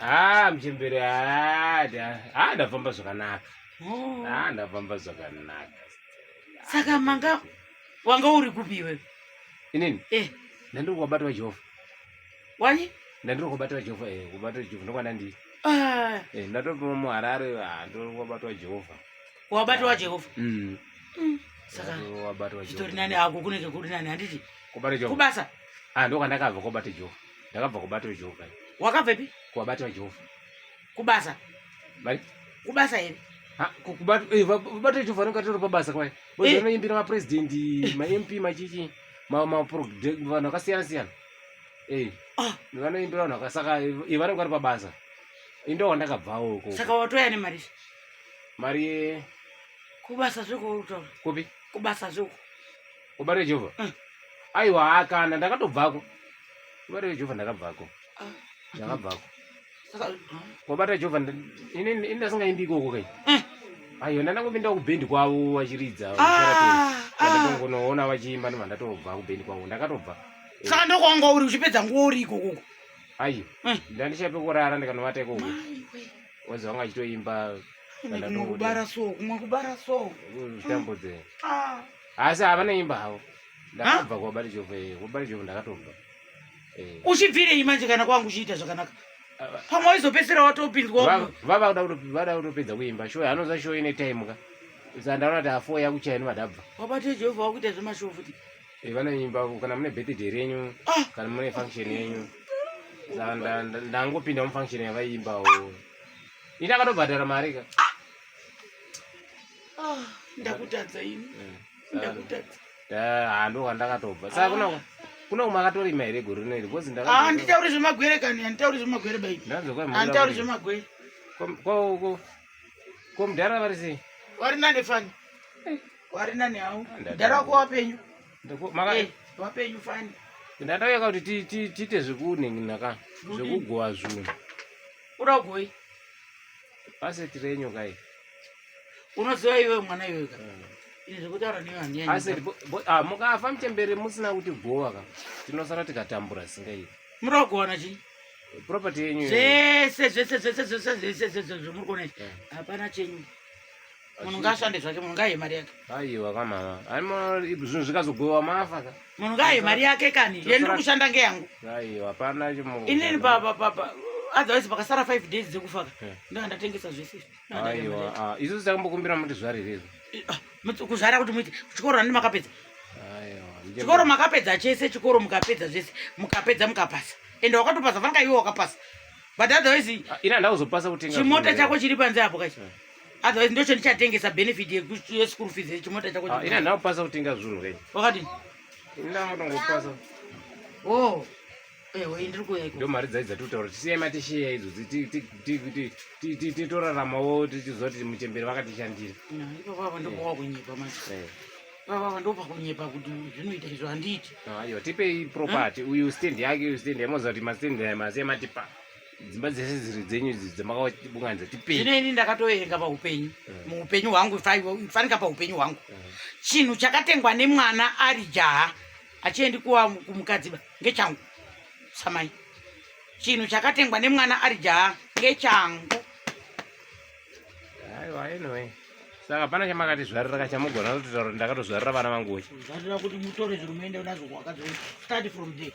Ah, muchembere ah, ah, ndafamba zvakanaka. Oh. Ah, ndafamba zvakanaka. Saka manga wanga uri kupi iwewe? Inini? Eh. Ndandiri kubatwa Jehovha. Wani? Ndandiri kubatwa Jehovha eh, kubatwa Jehovha ndokwandandiri. Ah. Eh, ndatobva muHarare ah, ndiri kubatwa Jehovha. Wabatwa Jehovha? Mm. Saka wabatwa zvitori nani ako kunenge kuri nani handiti? Kubatwa Jehovha. Kubasa? Ah, ndokwandakabva kubatwa Jehovha. Ndakabva kubatwa Jehovha. Wakabvepi? Kubatwa Jehovha. Kubasa? Bari? Kubasa here? Ha, kubatwa eh, kubatwa Jehovha vanenge pabasa kwai. Bozi Eh. vanoimbira mapresident, maMP, machichi, ma ma vanhu vakasiyana siyana. Eh. Ah. Vanoimbira vanhu vakasaka eh, vanenge vari pabasa. Indo wandakabvawo uko. Saka watoya nemari? Mari ye Kubasa zveko uri kutaura. kupi? Kubasa zveko. Kubatwa Jehovha. Mm. Aiwa kana ndakatobvako. Kubatwa Jehovha ndakabvako. Ah. Ndakabvako. Saka Kubatwa Jehovha ini ini ndasingaimbi ikoko kai. Mm. Aiwa ndandangopinda kubhendi kwavo vachiridza. Ah, ah. Ndatongonoona vachiimba ndobva ndatobva kubhendi kwavo ndakatobva. Saka ndokwanga uri uchipedza nguva uri ikoko. Aiwa. Mm. Ndandishape kurara ndikanovata ikoko. Maiwe. Wazi vanga vachitoimba Kumwe kubara so, kumwe kubara so. zvitambudze. Ah. Asi havanoimba havo. Ndakabva kuwabata Jehovha eh, kuwabata Jehovha ndakatobva. Eh. Uchibvirei manje kana kwangu uchiita zvakanaka? Pamwe waizopedzisira watopinzwa. Vava vada kutopedza kuimba show anoza show ine time ka. Saka ndaona kuti afo yakuchaya ndobva. Wabata Jehovha wakuita zvemashow futi. Eh, vanoimba kana mune birthday renyu Ah. kana mune function yenyu. Saka ndangopinda mufunction yavaiimbawo. Ini ndakatobhadhara mari ka. Ah, ndakutadza ini. Ndakutadza. Ah, ndo kwandakatobva. Saka kuna kuna kumakatorima here gore rino iri because ndaka Ah, handitauri zvemagwere kani, handitauri zvemagwere baby. Ndanzwa Handitauri zvemagwere. Ko ko ko mudhara vari sei? Wari nani fani? Wari nani hawo? Mudhara wako wapenyu. Maka Eh, wapenyu fani. Ndandauya kuti tiite zvekunhin'ina ka zvekugowa zvinhu. Uda kugoi? Aseti renyu kai. Unoziva iwe mwana iwe ka. Ini zvekutaura newe handiyanyi. Aseti ah mukafa muchembere musina kuti gowa ka. Tinosara tikatambura singaiti. Muda kugowana chii? Property yenyu. Zvese zvese zvese zvese zvese zvese zvamuri kuona izvi. Hapana chenyu. Munhu ngaashande zvake, munhu ngaaye mari yake. Aiwa ka mama. Ani zvinhu zvikazogowa mafa ka. Munhu ngaaye mari yake kani. Yendiri kushanda ngeyangu. Aiwa hapana chimu. Inini pa pa pa pa otherwise pakasara 5 days dzekufa ka. Eh. Ndanga ndatengesa zvese izvi. Ndanga ndadya mari Aiwa yake. ah isusu takambokumbira muti zvarire izvo. Ah, kuzvara kuti muite chikoro handi makapedza. Aiwa. Chikoro makapedza chese chikoro mukapedza zvese mukapedza mukapasa. Ende wakatopasa fanaka iwe wakapasa. But otherwise Ah, Ina ndakuzopasa kutenga. chimota zvinhu. chako chiri panze apo kachi. Eh. Otherwise ndocho ndichatengesa benefit yeschool fees yechimota chako. Ah, chiri ina panze. ndakupasa kutenga zvinhu kai. Wakadini? Ina ndakutongopasa. Oh. Ewe ndiri kuuya ikoko. Ndo mari dzai dzatitaura tisiyai matishiya idzodzi titoraramawo tichiziva kuti muchembere vakatishandira. Ipapo apa ndopawa kunyepa manje. Eh. Ipapo apa ndopa kunyepa kuti zvinoita izvo handiiti. Aiwa tipei property uyu stand yake uyu stand yamoziva kuti mastand aya masiya matipa dzimba dzese dziri dzenyu idzi dzamakaunganidza tipei. Zvino ini ndakatoverenga paupenyu muupenyu hwangu fanika paupenyu hwangu chinhu chakatengwa nemwana ari jaha achiendi kuwa kumukadzi ba ngechangu samai chinhu chakatengwa nemwana ari jaha ngechangu. Aiwa anyway saka pana chamakatizvarira ka chamugona kutitaura kuti ndakatozvarira vana vangu Zvarira kuti mutore zviro muende nazvo kwakadzi start from there.